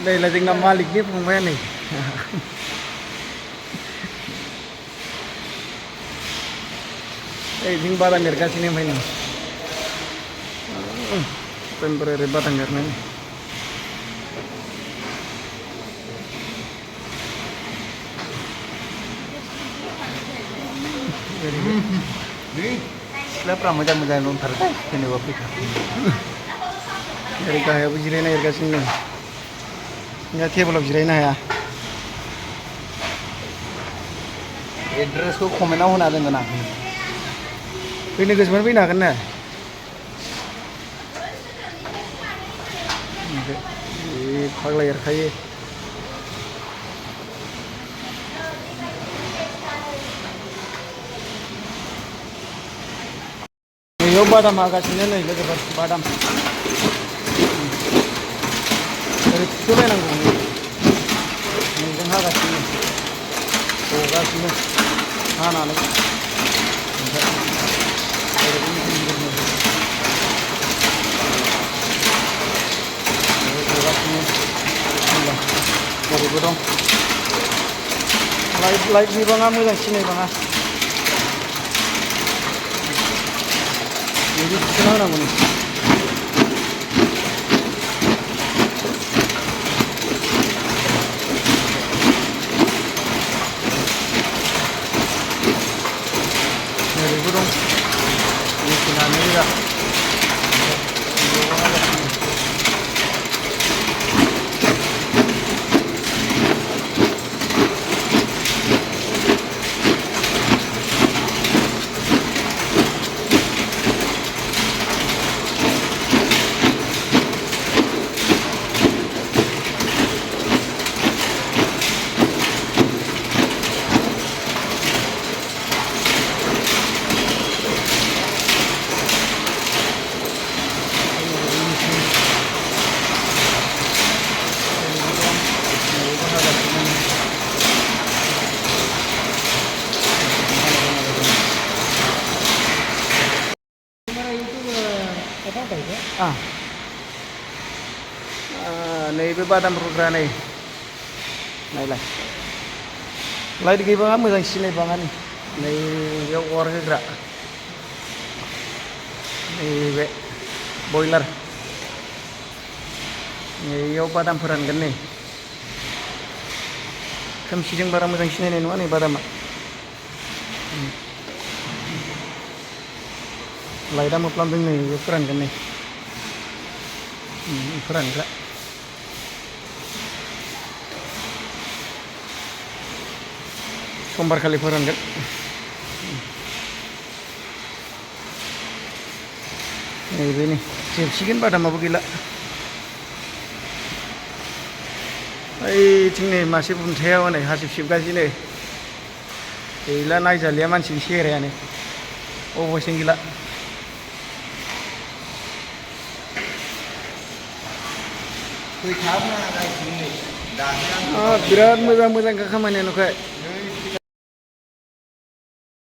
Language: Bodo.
Nailah जोंना मालिकनि फंबाया नै जों बादाम एरगासिनो ओमफ्राय नै टेम्परारि बादाम एरनाय सिख्लाफ्रा मोजां दंथारो जेनेबा फैखा ओरै गाहायावबो जिरायना एरगासिनो दं दा टेबोलाव जिरायनो हाया एड्रेसखौ कमेन्टआव होना दोनगोन आं फैनो गोसोबानो फैनो हागोन ना फाग्ला एरखायो नैयाव बादाम हागासिनो नै लोगोफोर बादाम ओरै थुखोलायनांगौ नैजों हागासिनो हगासिनो हानानै ओरैबो दं लाइट बिबाङा मोजां सिनायबाङा बिदि थिखोना होनांगौ ओरैबो दं मेचिनानो गोजा नैबे बादाम रुग्रा नै नायलाय लाइट गैबाङा मोजां सिनायबाङा नैबेयाव अर होग्रा नैबे बयलार नैयाव बादाम फोरानगोन नै खोमसिजों बारा मोजां सिनायनाय नङा नै बादामा लाइटआ मोफ्लामदों नै बे फोरानगोन नै फोरानग्रा समबार खालि फोरानगोन नैबे नै जोबसिगोन बादामाबो गैला ओइथिं नै मासे बुन्थायाव नै हासिब सिबगासिनो गैला नायजालिया मानसिनि सेहेरायानो अबयसिम गैला बिराद मोजां खामानिया नुखाय